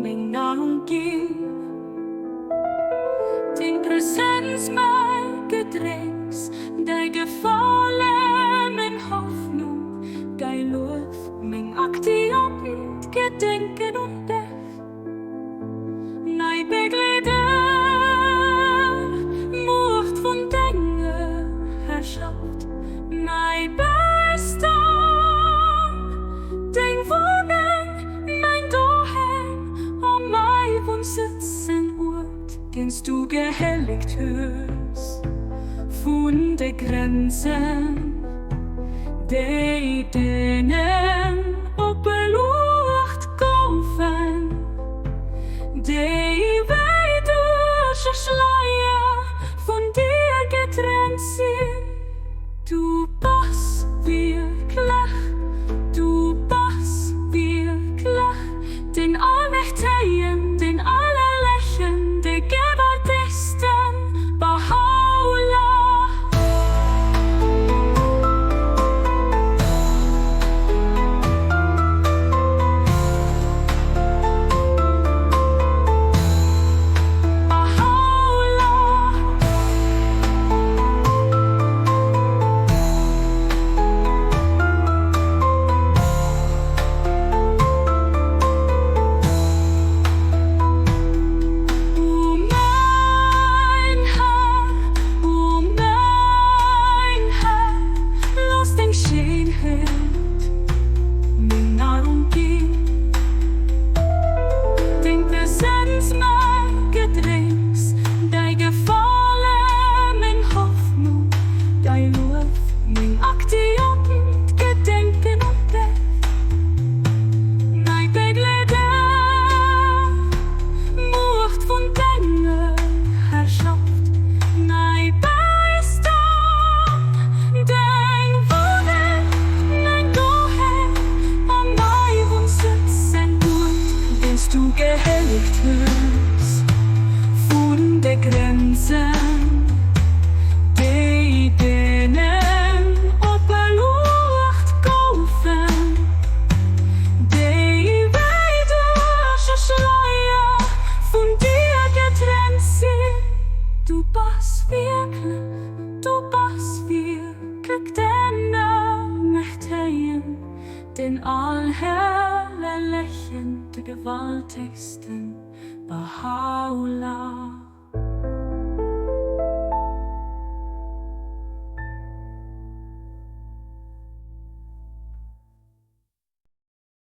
meng Nahrung ginn. Deng Presenz mäi Gedrénks, däi Gefale meng Hoffnung, däi Luef meng Aktion, d'Gedenken un dech. Nei begleeden, Muecht vun denger Herrschaft, mäi Beistand, deng Wunneng, mäin Doheem a mäi Wunnsëtz en Uert, deen s du gehellegt hues, vun de Grenzen, déi deenen opeluecht goufen, déi wéi duerch e Schleier vun dir getrennt sinn. Du bass wierklech, du bass wierklech den Allmächtéien, den Allerlechen, de Gewaltegsten Bahá'u'lláh. Bahá'u'lláh. O mäin Här, o mäin Här, looss deng Schéinheet meng Nahrung ginn, deng Presenz mäi Gedrénks, däi Gefale meng Hoffnung, däi Luef meng Aktioun, d'Gedenken un dech. Mäi Begleeder, Muecht vun denger Herrschaft, mäi Bäistand, deng Wunneng, mäin Doheem a mäi Wunnsëtz, en Uert, deen s du gehellegt hues vun de Grenzen, déi deenen opeluecht goufen. Déi wéi duerch e Schleier vun dir getrennt sinn. Du bass wierklech, du bass wierklech den Allmächtéien, den Allherrlechen, de Gewaltegsten, Bahá'u'lláh.